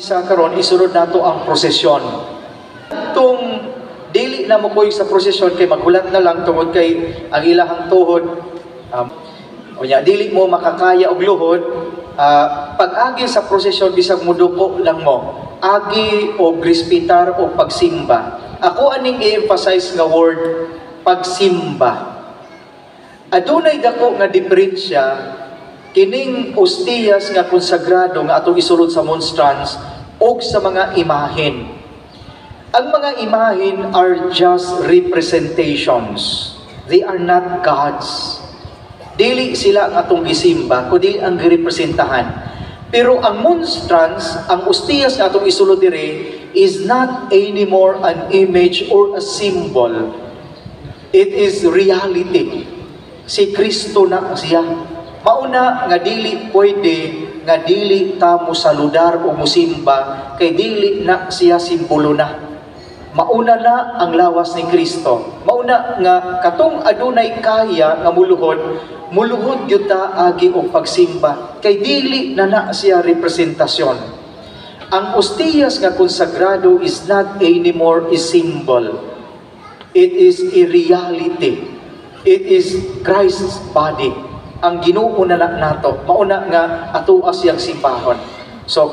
Sa karon, isulod nato ang prosesyon. Tung dili na mo kuyog sa prosesyon kay maghulat na lang tungod kay ang ilahang tuhod, unya dili mo makakaya og luhod, pag-agi sa prosesyon, bisag muduko lang mo, agi og respetar o pagsimba. Ako aning i-emphasize nga word, pagsimba. Adunay dako nga diferensya kining ostiyas nga konsagrado nga atong isulod sa monstrance og sa mga imahen. Ang mga imahen are just representations. They are not gods. Dili sila ang atong gisimba, kundi ang girepresentahan. Pero ang monstrance, ang ostiyas nga atong isulod diri, is not anymore an image or a symbol. It is reality. Si Kristo na siya. Mauna nga dili pwede nga dili ta mo saludar o musimba kay dili na siya simbolo na. Mauna na ang lawas ni Kristo. Mauna nga katong adunay kaya nga muluhod, muluhod gyud ta agi og pagsimba kay dili na na siya representasyon. Ang ostiyas nga konsagrado is not anymore a symbol. It is a reality. It is Christ's body. Ang Ginoo na nato. Mauna nga atoa siyang simbahon. So